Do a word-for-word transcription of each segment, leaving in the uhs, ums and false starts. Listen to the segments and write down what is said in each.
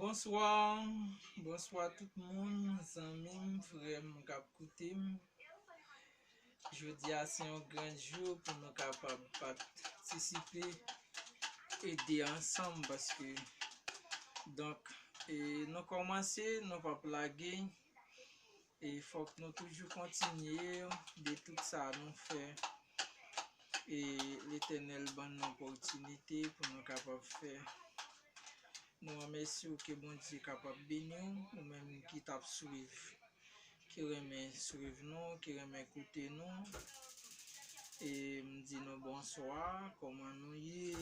Bonswa, bonswa tout moun, zanmi m, frè m k ap koute m. Jodi a se yon gran jou pou nou kapab patisipe, ede ansanm, paske, donk, e nou kòmanse, nou p ap lage, e fòk nou toujou kontinye de tout sa nou fè, e Letènèl ban nou opòtinite pou nou kapab fè. Nou remèsye w, ke Bondye kapab beni w, ou menm ki t ap swiv, ki renmen swiv nou, ki renmen koute nou. E m di nou bonswa, kòman nou ye?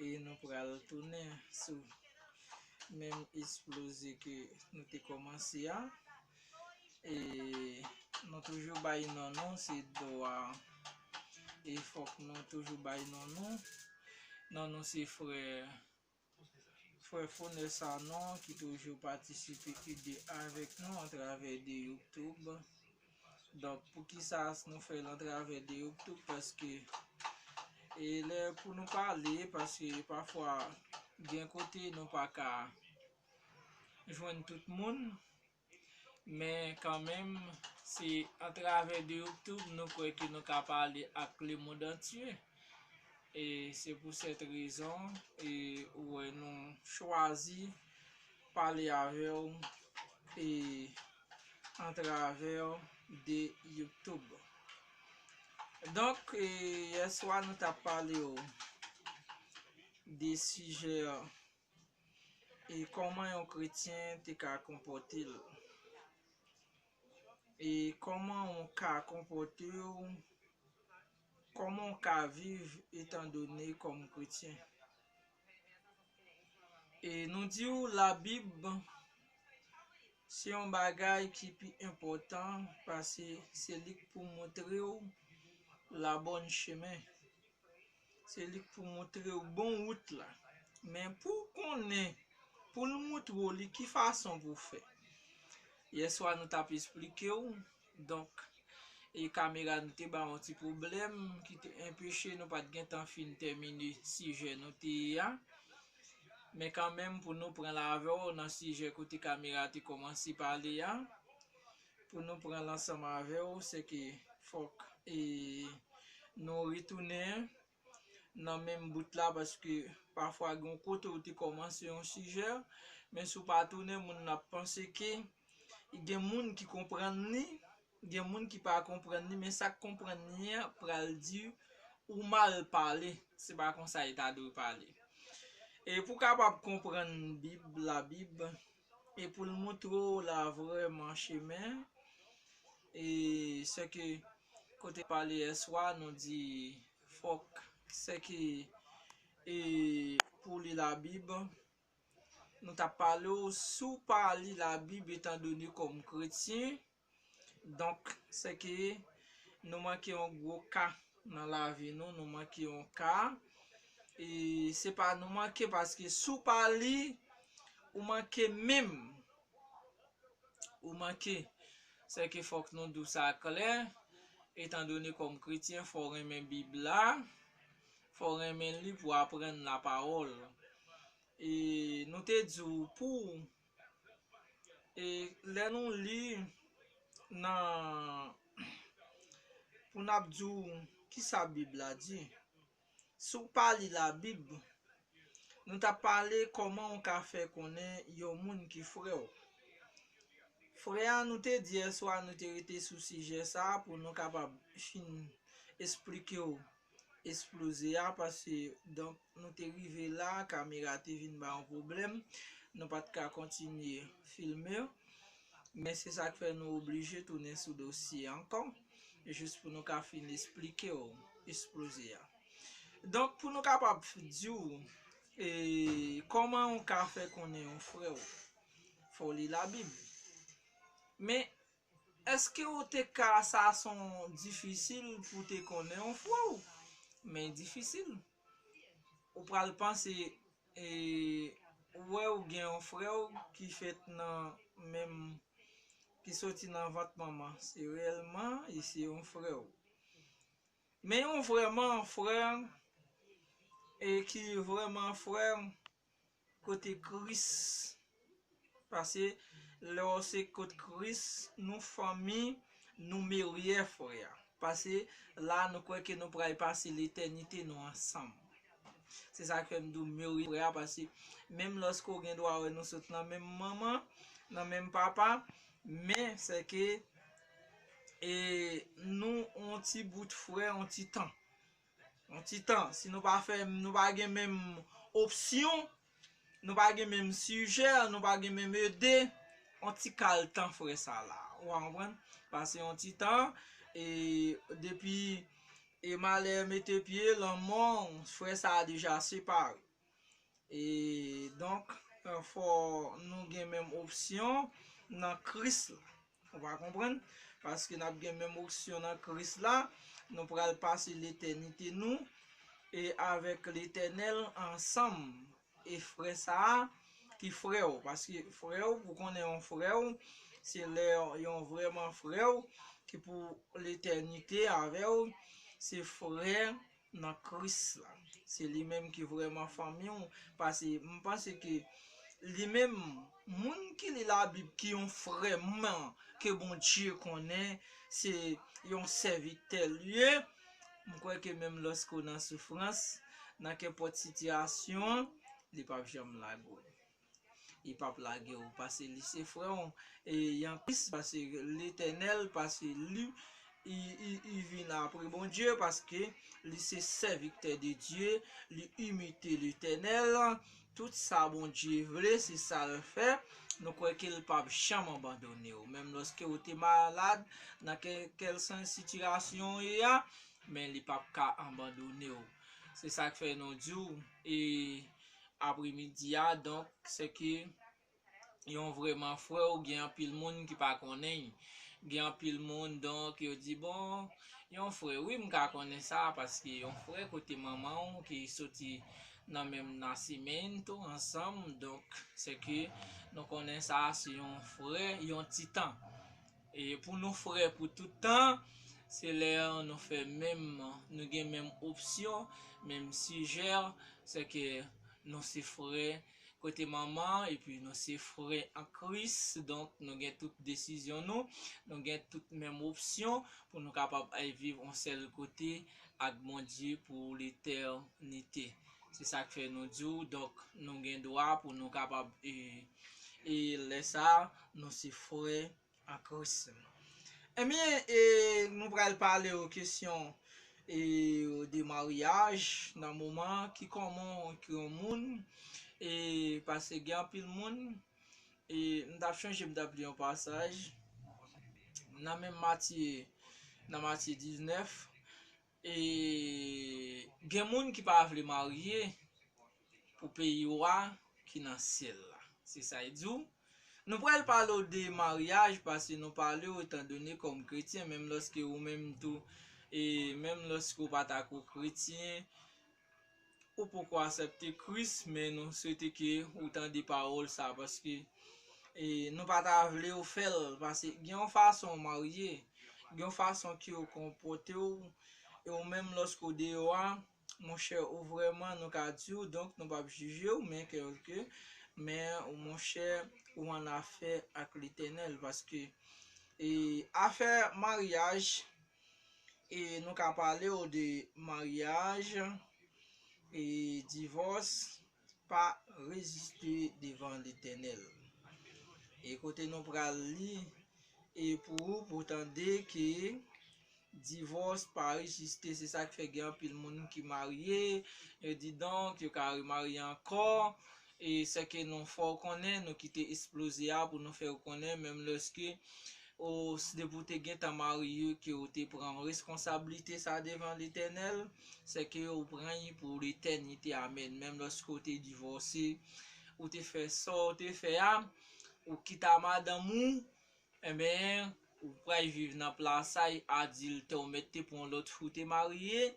E nou pral tounen sou menm esploze ke nou te kòmanse a. E nou toujou bay non nou, se dwa. E fòk nou toujou bay non nou. Non nou se frè, frè Fonè Sanon ki toujou patisipe ede avèk nou atravè de YouTube. Donk, poukisa nou fè l atravè de YouTube? Paske, e lè pou nou pale, paske pafwa gen kote nou pa ka jwenn tout moun, men kanmenm, se atravè de YouTube nou kwè ke nou ka pale ak lemonn antye. E se pou sèt rezon, e ou wè nou chwazi pale avè w, e atravè de YouTube. Donk, e, yèswa nou t ap pale w de sijè, e kòman yon kretyen te ka konpòte l. E kòman w ka konpòte w, kòman w ka viv etandone kòm kretyen. E nou di w Labib se yon bagay ki pi enpòtan, paske se li k pou montre w la bòn chemen. Se li k pou montre w bon wout la. Men pou w konnen, pou l montre w li ki fason pou w fè. Yèswa nou t ap esplike w, donk, e kamera nou te ba yon ti pwoblèm ki te enpeche nou pa t gentan fin tèmine sijè nou te ye a. Men kanmenm, pou nou pran l avè w nan sijè kote kamera te kòmanse pale a, pou nou pran l ansanm avè w, se ke fòk, e, nou retounen nan menm bout la, paske pafwa gen yon kote ou te kòmanse yon sijè, men si w pa tounen, moun nan ap panse ke gen moun ki konprann li, gen moun ki pa konprann li, men sa k konprann li an pral di ou mal pale, se pa konsa li ta dwe pale. E pou w kapab konprann Bib, Labib, e pou l montre w la vrèman chemen, e se ke kote pale yèswa, nou di fòk, se ke, e pou li Labib, nou t ap pale w, si w pa li Labib, etandone kòm kretyen, donk, se ke nou manke yon gwo ka nan lavi nou, nou manke yon ka. E se pa nou manke, paske si w pa li, ou manke menm. Ou manke. Se ke fòk nou di w sa klè, etandone kòm kretyen, fò w renmen Bib la, fò w renmen li pou w aprann lapawòl. E nou te di w pou, e lè nou li nan, pou n ap di w kisa Bib la di. Si w pa li Labib, nou t ap pale kòman w ka fè konnen yon moun ki frè w. Frè a, nou te di yèswa, nou te rete sou sijè sa a pou nou kapab fin esplike w esploze a, paske, donk, nou te rive la, kamera te vin ba yon pwoblèm, nou pa t ka kontinye filme. Men se sa k fè nou oblije tounen sou dosye ankò, jis pou nou ka fin esplike w esploze a. Donk, pou nou kapab di w, e, kòman w ka fè konnen yon frè w, fò w li Labib. Men, èske w te ka, sa son difisil pou te konnen yon frè w? Men difisil. Ou pral panse, e, ou wè ou gen yon frè w ki fèt nan menm, ki soti nan vant manman. Se reyèlman, e se yon frè w. Men yon vrèman frè, e ki vrèman frè, kote Kris. Paske lè w se kot Kris, nou fanmi, nou meri frè a. Paske la, nou kwè ke nou pral pase letènite nou ansanm. Se sa k fè m di w meri frè a, paske menm lòske w gen dwa wè nou sot nan menm manman, nan menm papa, men se ke e nou on ti bout frè, on ti tan. On ti tan, si nou pa fè, nou pa gen menm opsyon, nou pa gen menm sijè, nou pa gen menm ide, on ti kal tan frè sa la. Ou pa konprann? Pase on ti tan, e depi e malè mete pye, lanmò, frè sa a deja separe. E donk, fò nou gen menm opsyon nan Kris la. Ou pa konprann? Paske n ap gen menm opsyon nan Kris la, nou pral pase letènite nou e avèk Letènèl ansanm. E frè sa a ki frè w, paske frè w, pou konnen yon frè w, se lè yon vrèman frè w ki pou letènite avè w, se frè nan Kris la. Se li menm ki vrèman fanmi w. Paske m panse ke li menm, moun ki li Labib, ki yon frè m, ke Bondye konnen, se yon sèvitè l ye. M kwè ke menm lòske w nan soufrans, nan kenpòt sitiyasyon, li p ap janm lage w. Li p ap lage w, paske li se frè w. E an Kris, paske Letènèl, paske li, li, li, li vin apre Bondye, paske li se sèvitè de Dye, li imite Letènèl. Tout sa Bondye vle, se sa l fè. Nou kwè ke l p ap janm abandone w. Menm lòske w te malad, nan kèlkèl sitiyasyon w ye a, men li p ap ka abandone w. Se sa k fè nou di w, e apremidi a, donk, se ke yon vrèman frè w, gen anpil moun ki pa konnen l. Gen anpil moun, donk, yo di, bon, yon frè, wi, m ka konnen sa, paske yon frè kote manman w ki soti nan menm nasimento ansanm, donk, se ke nou konnen sa, se yon frè, yon ti tan. E pou nou frè pou tout tan, se lè nou fè menm, nou gen menm opsyon, menm sijè, se ke nou se frè kote manman, epi nou se frè an Kris, donk nou gen tout desizyon nou, nou gen tout menm opsyon pou nou kapab al viv yon sèl kote ak Bondye pou letènite. Se sa k fè nou di w, donk nou gen dwa pou nou kapab, e, e lè sa a, nou se frè an Kris. Ebyen, e, nou pral pale w kesyon, e, de maryaj nan moman ki kòman ki yon moun, e, paske gen anpil moun, e, m t ap chonje, m t ap li yon pasaj nan menm Matye, nan Matye diznèf, e, gen moun ki pa vle marye pou peyi wa ki nan syèl la. Se sa l di w. Nou pral pale w de maryaj, paske nou pale w etandone kòm kretyen, menm lòske ou menm tou, e menm lòske ou pa ta ko kretyen, ou poko aksepte Kris, men nou swete ke ou tande pawòl sa, paske, e, nou pa ta vle w fè l, paske gen yon fason w marye, gen yon fason ke w konpòte w, e ou menm lòske w deyò a, monchè, ou vrèman, nou ka di w, donk, nou p ap jije w, men kèlke, men, monchè, ou an afè ak Letènèl, paske, e, afè maryaj, e, nou ka pale w de maryaj, e, divòs, pa reziste devan Letènèl. E kote nou pral li, e pou ou, pou tande ke divòs pa reziste, se sa k fè gen anpil moun ki marye, yo di donk, yo ka remarye ankò, e sèke nou fè w konnen, nou kite esploze a pou nou fè w konnen, menm lòske ou, depi w te gentan marye, ke w te pran reskonsablite sa devan Letènèl, sèke ou pran li pou letènite, amèn. Menm lòske w te divòse, ou te fè sa w te fè a, ou kite madanm ou, enben, ou pral viv nan plasaj adiltè, ou mèt te pran lòt fi w te marye,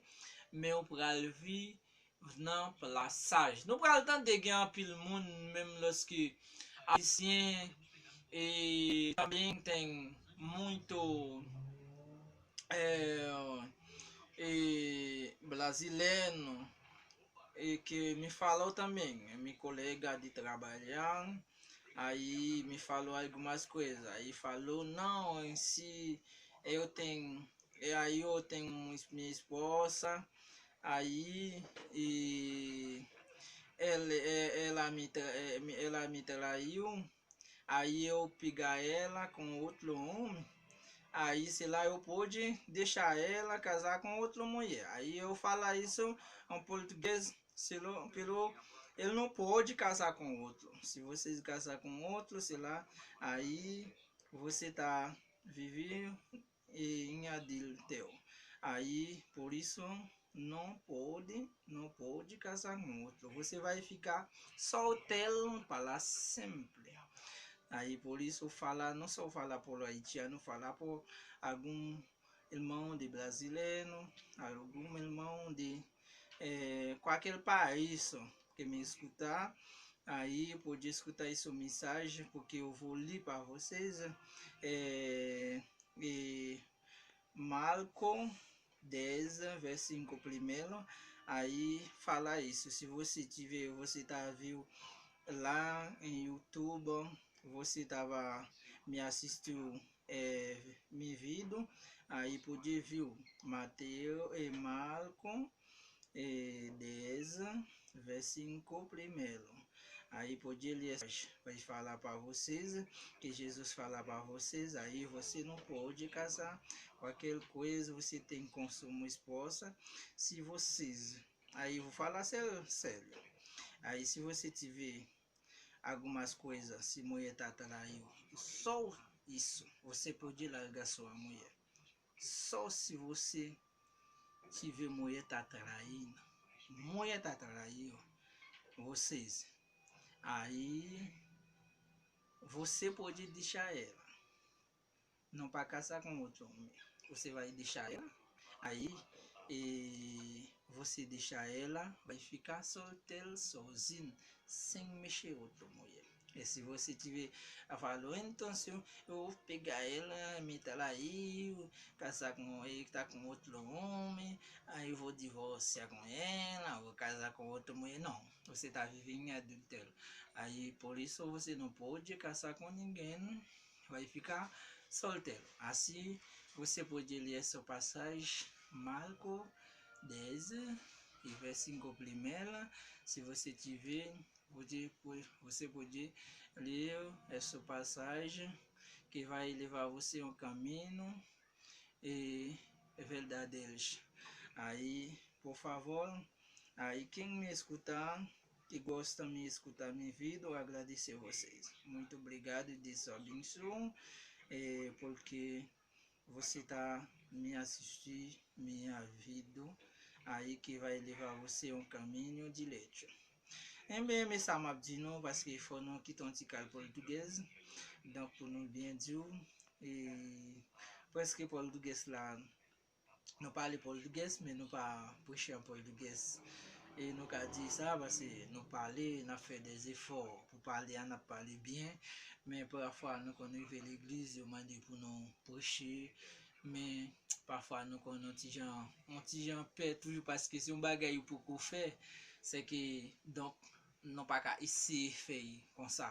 men ou pral viv nan plasaj. Nou pral tande gen anpil moun, menm lòske Ayisyen, e, tambien tem muito, é, e, brasileiro, E que me falou também, é meu colega de trabalhar, aí me falou algumas coisas, aí falou, não, se eu tenho, e aí eu tenho minha esposa, aí e ela, ela me, ela me traiu, aí eu pegar ela com outro homem, aí sei lá, eu pode deixar ela casar com outra mulher. Aí eu falo isso em português, se lo, pelo, ele não pode casar com outro. Se vocês casar com outro, sei lá, aí você tá vivendo em adultério. Aí, por isso, não pode, não pode casar com outro. Você vai ficar solteiro para sempre. Aí, por isso, falar, não só falar por haitiano, falar por algum irmão de brasileiro, algum irmão de é, qualquer país que me escutar, aí pode escutar essa mensagem, porque eu vou ler para vocês. É, e Marco dez, versículo primeiro, aí fala isso. Se você tiver, você tá viu lá em YouTube, você tava me assistiu, é, me vindo, aí pode viu Mateus e Marco, é, dez, versículo primeiro. Aí pode ler, vai falar para vocês, que Jesus fala para vocês, aí você não pode casar qualquer coisa, você tem consumo esposa, se vocês, aí vou falar sério, sério. Aí se você tiver algumas coisas, se mulher tá traiu, só isso, você pode largar sua mulher. Só se você tiver mulher tá traindo, mulher tá traiu vocês, aí você pode deixar ela. Não para casar com outro homem. Você vai deixar ela. Aí, e você deixar ela, vai ficar solteiro, sozinho, sem mexer outro mulher. E se você tiver a falou, então se eu, eu pegar ela, me traiu, casar com ele, tá com outro homem, aí eu vou divorciar com ela, vou casar com outra mulher. Não, você tá vivendo em adultério. Aí por isso você não pode casar com ninguém, vai ficar solteiro. Assim, você pode ler essa passagem, Marco dez, e versículo primeiro, se você tiver, pode, você pode ler essa passagem que vai levar você a um caminho e verdadeiros. Aí, por favor, aí quem me escutar, que gosta me escutar, me vindo, agradecer vocês. Muito obrigado e Deus abençoe, eh, porque você tá me assistir, me ouvindo, aí que vai levar você a um caminho direito. Enben, men sa m ap di nou, paske fò nou kite yon ti kal pòtugèz. Donk, pou nou byen di w, e prèske pòtugèz la, nou pale pòtugèz, men nou pa preche an pòtugèz. E nou ka di sa, paske nou pale, n ap fè de efò pou pale a, n ap pale byen, men pafwa nou konn rive legliz, yo mande pou nou preche, men pafwa nou konn yon ti jan, yon ti jan pè toujou, paske se yon bagay ou poko fè, se ke, donk, nou pa ka eseye fè l konsa.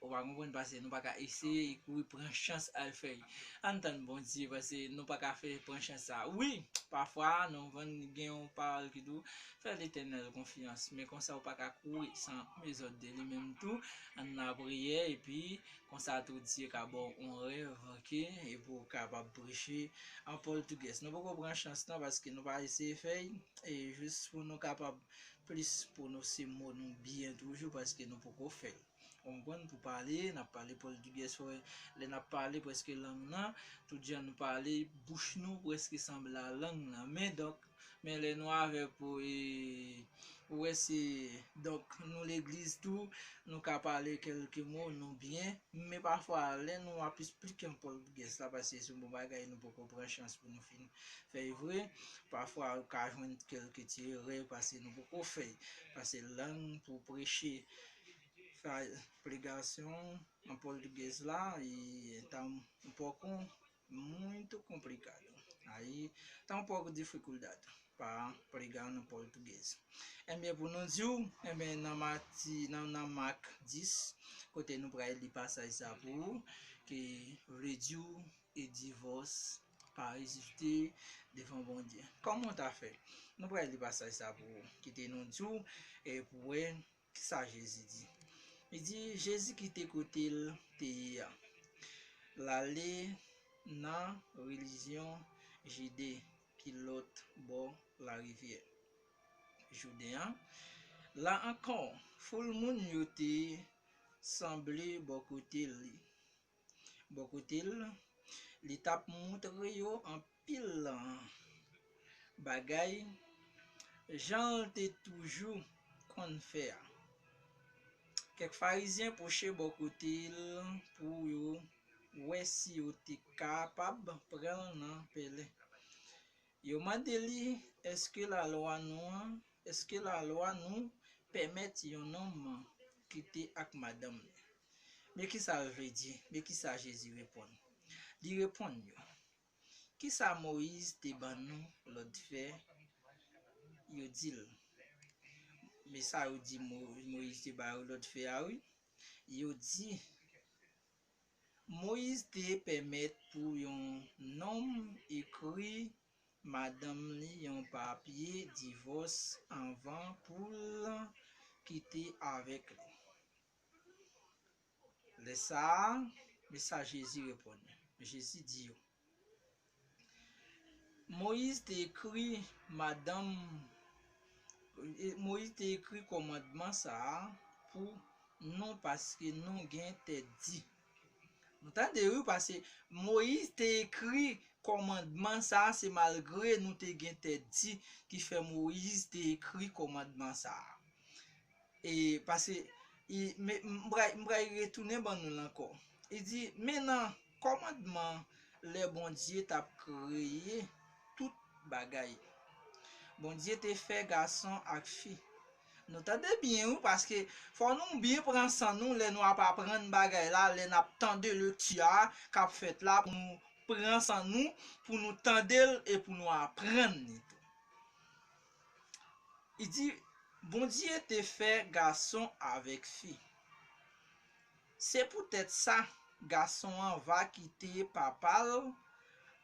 Ou pa konprann, paske nou pa ka eseye kouri pran chans al fè l. Ann tann Bondye, paske nou pa ka fè pran chans sa. Wi, pafwa, nou konn gen yon pawòl ki di w, fè Letènèl konfyans. Men konsa, ou pa ka kouri san mezòd de li menm tou. Ann lapriyè, epi konsa tou, Dye ka ba w yon rèv, oke? Epi w kapab preche an pòtugèz. Nou poko pran chans lan, paske nou pa eseye fè l, e jis pou nou kapab plis pwononse mo nou byen toujou, paske nou poko fè l. Ou konprann? Pou pale, n ap pale pòtugèz, fò lè n ap pale, prèske lang nan, tout jan nou pale, bouch nou prèske sanble a lang nan. Men, donk, men lè nou avè pou, e, ou wè se, donk, nou legliz tou, nou ka pale kèlke mo, nou byen, men pafwa, lè nou ap esplike an pòtugèz la, paske se yon bon bagay, nou poko pran chans pou nou fin fè l vre. Pafwa, ou ka jwenn kèlke ti erè, paske nou poko fè l. Paske lang pou preche, fa-, pregação an pòtugèz la, e tá um pouco, muito complicado. Aí tá um pouco dificuldade. pa prega nan pòtugèz. Enben, pou nou di w, enben, nan Mati, nan, nan Mak dis, kote nou pral li pasaj sa pou ou, ki vle di w, e divòs pa reziste devan Bondye. Kòman w ta fè? Nou pral li pasaj sa pou ou, kite nou di w, e pou wè kisa Jezi di. Li di, Jezi kite kote l te ye a. L ale nan rejyon Jide, ki lòt bò larivyè Jouden an. La ankò, foul moun yo te sanble bò kote li. Bò kote l, li t ap montre yo anpil bagay, jan l te toujou konn fè a. Kèk Farizyen pwoche bò kote l pou yo wè si yo te kapab pran l nan pèlen. Yo mande li, èske lalwa nou an, èske lalwa nou pèmèt yon nonm kite ak madanm li? Men kisa l vle di, men kisa Jezi reponn. Li reponn yo, kisa Moyiz te ban nou lòt fè? Yo di l, men sa yo di Mo- Moyiz te ba yo lòt fè a, wi. Yo di, Moyiz te pèmèt pou yon nonm ekri madanm li yon papye divòs anvan pou l kite avèk li. Lè sa a, men sa Jezi reponn. Jezi di yo, Moyiz te ekri madanm, e, Moyiz te ekri kòmandman sa a pou nou paske nou gen tèt di. Nou tande wi, paske Moyiz te ekri kòmandman sa a, se malgre nou te gen tèt di ki fè Moyiz te ekri kòmandman sa a. E, paske, i, me- m pral m pral retounen ban nou l ankò. Li di, men nan kòmandman lè Bondye t ap kreye tout bagay. Bondye te fè gason ak fi. Nou tande byen, wi, paske fò nou byen pran san nou lè nou ap aprann bagay la, lè n ap tande lekti a k ap fèt la, pou nou pran san nou, pou nou tande l e pou nou aprann li tou. Li di, Bondye te fè gason avèk fi. Se poutèt sa, gason an va kite papa l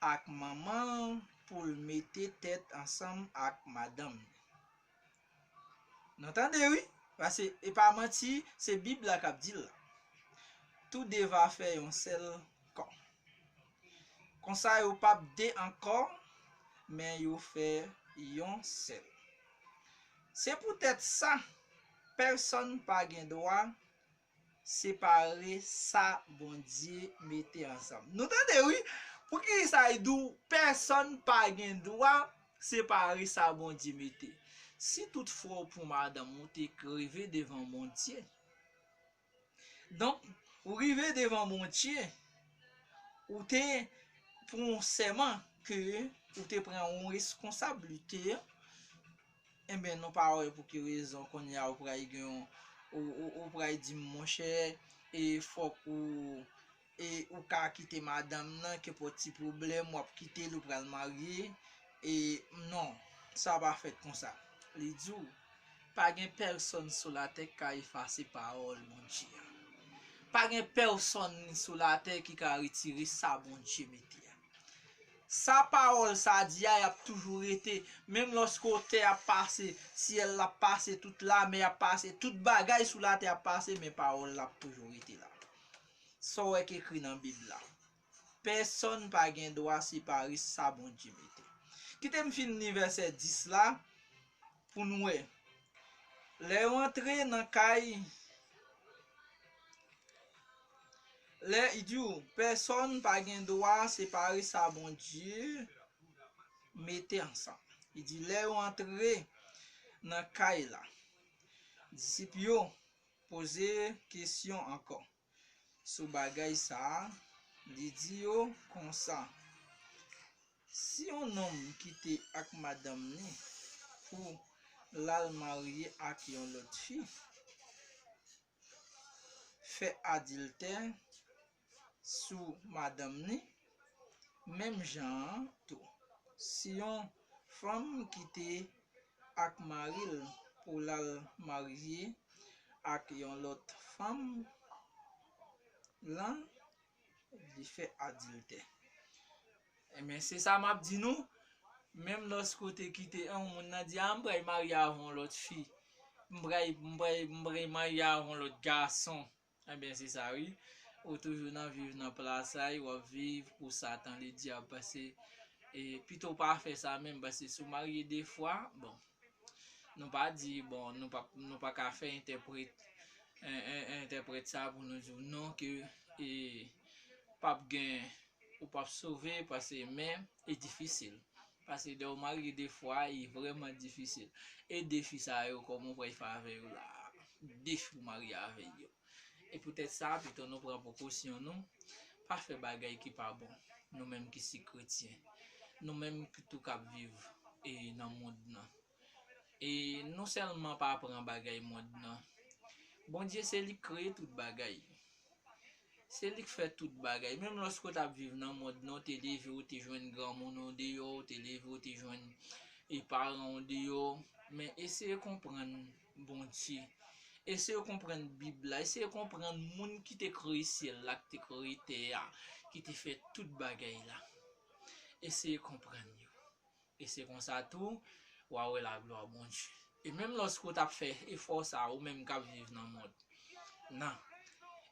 ak manman l pou l mete tèt ansanm ak madanm li. Nou tande, wi. Paske, e pa manti, se Bib la k ap di l la. Toude va fè yon sèl kò. Konsa, yo p ap de ankò, men yo fè yon sèl. Se poutèt sa, pèsonn pa gen dwa separe sa Bondye mete ansanm. Nou tande, wi. Poukisa l di w pèsonn pa gen dwa separe sa Bondye mete? Si toutfwa w pou madanm ou te rive devan Bondye, donk, ou rive devan Bondye, ou te pran yon sèman ke ou te pran yon reskonsablite, enben, nou pa wè pou ki rezon kounye a ou pral gen yon, ou, ou, ou pral di m, monchè, e fòk ou, e ou ka kite madanm nan, kenpòt ti pwoblèm, w ap kite l, ou pral marye, e non, sa pa fèt konsa. Li di w, pa gen pèsonn sou latè k ka efase pawòl Bondye a. Pa gen pèsonn sou latè ki ka retire sa Bondye mete a. Sa pawòl sa di a, y ap toujou rete. Menm lòske tè ap pase, syèl la ap pase, tout lamè ap pase, tout bagay sou latè ap pase, men pawòl la ap toujou rete la. Sa w wè k ekri nan Bib la. Pèsonn pa gen dwa separe sa Bondye mete. Kite m fin li vèsè dis la pou nou wè. Lè yo antre nan kay, lè, li di w, pèsonn pa gen dwa separe sa Bondye mete ansanm. Li di, lè yo antre nan kay la, disip yo poze kesyon ankò sou bagay sa a, li di yo konsa, si yon nonm kite ak madanm li pou l al marye ak yon lòt fi, fè adiltè sou madanm li, menm jan an tou, si yon fanm kite ak mari l pou l al marye ak yon lòt fanm lan, li fè adiltè. Ebyen, se sa m ap di nou. Menm lòske w te kite yon moun nan di, a, m pral marye avè yon lòt fi. M pral, m pral, m pral marye avè yon lòt gason. Ebyen, se sa, wi. Ou toujou nan viv nan plasay, w ap viv pou Satan, le dyab, paske, e, pito w pa fè sa menm, paske si w marye de fwa, bon, nou pa di, bon, nou pa, nou pa ka fè entèprèt, en, en, entèprèt sa pou nou di w non ke, e, p ap gen, ou p ap sove, paske, men, e difisil. Paske lè w marye de fwa, e vrèman difisil. E de fi sa yo, kòman w pral fè avè yo la? De fi w marye avè yo. E poutèt sa, pito nou pran prekosyon nou, pa fè bagay ki pa bon, nou menm ki se kretyen, nou menm ki tou k ap viv, e, nan mond nan. E non sèlman pa pran bagay mond nan. Bondye se li k kreye tout bagay. Se li k fè tout bagay. Menm lòske w t ap viv nan mond nan, w te leve, w te jwenn granmoun ou deyò, w te leve, w te jwenn, e, paran w deyò. Men eseye konprann Bondye. Eseye konprann Bib la. Eseye konprann moun ki te kreye syèl la, ki te kreye tè a, ki te fè tout bagay la. Eseye konprann yo. E se konsa tou, w a wè laglwa Bondye. E menm lòske w t ap fè efò sa, ou menm k ap viv nan mond nan.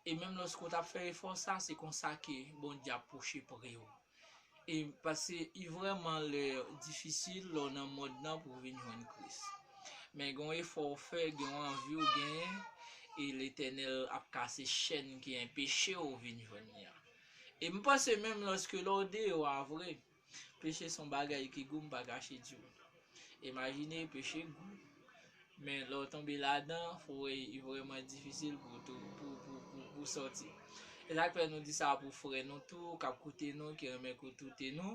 E menm lòske w t ap fè efò sa, se konsa ke Bondye ap pwoche pre w. E paske i vrèman lè difisil lè w nan mond nan pou w vin jwenn Kris. Men gen yon efò w fè, gen yon anvi w genyen, e Letènèl ap kase chèn ki enpeche w vin jwenn li a. E m panse menm lòske lè w deyò a vre, peche se yon bagay ki gou, m pa kache di w. Imajine peche gou. Men lè w tonbe ladan, fò w wè, li vrèman difisil pou tou, pou, pou, pou, pou sòti. E sa k fè nou di sa pou frè nou tou, k ap koute nou, ki renmen koute nou.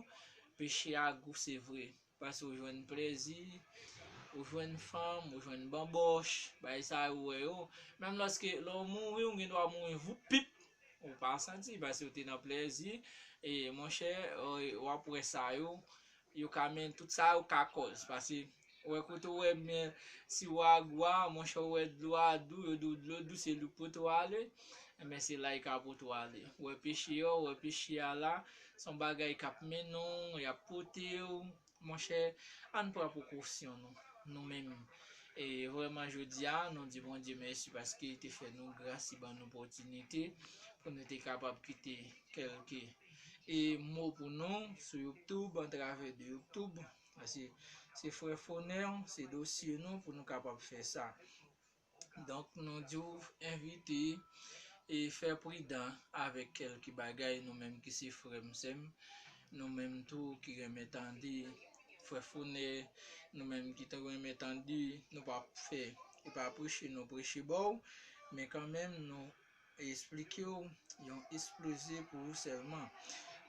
Peche a gou, se vre. Paske w jwenn plèzi, ou jwenn fanm, ou jwenn banbòch, bagay sa yo, ou wè yo. Menm lòske lè w mouri, ou gen dwa mouri voup pip, ou pa santi, paske w te nan plèzi. E monchè, w ap wè sa yo, yo ka mennen tout sa yo ka kòz. Paske, ou wè kote w wè byen, si w a gou a, monchè, ou wè dlo a dou, yo di w dlo dou, se li k pote w ale, men se la l ka pote w ale. Ou wè peche a, ou wè peche a la, se yon bagay k ap mennen w, y ap pote w. Monchè, ann pran prekosyon nou, nou menm. E vrèman, jodi a, nou di Bondye mèsi paske li te fè nou gras, li ban nou opòtinite pou nou te kapab kite kèlke, e, mo pou nou sou YouTube, atravè de YouTube. Paske se frè Fonè, se dosye nou pou nou kapab fè sa. Donk, nou di w envite e fè pridan avèk kèlke bagay, nou menm ki se frè m, sè m, nou menm tou ki renmen tande frè Fonè, nou menm ki tou renmen tande, nou pa fè, e pa preche nou preche ba w, men kanmenm nou esplike w yon espoze pou ou sèlman.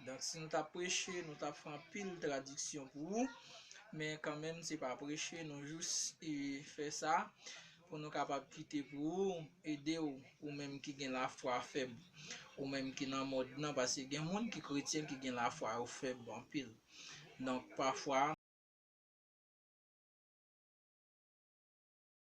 Donk, si nou t ap preche, nou t ap fè anpil tradiksyon pou ou, men kanmenm, se pa preche, nou jis, e, fè sa pou nou kapab kite pou ou, ede w, ou menm ki gen lafwa fèb, ou menm ki nan mond nan, paske gen moun ki kretyen ki gen lafwa yo fèb anpil. Donk, pafwa,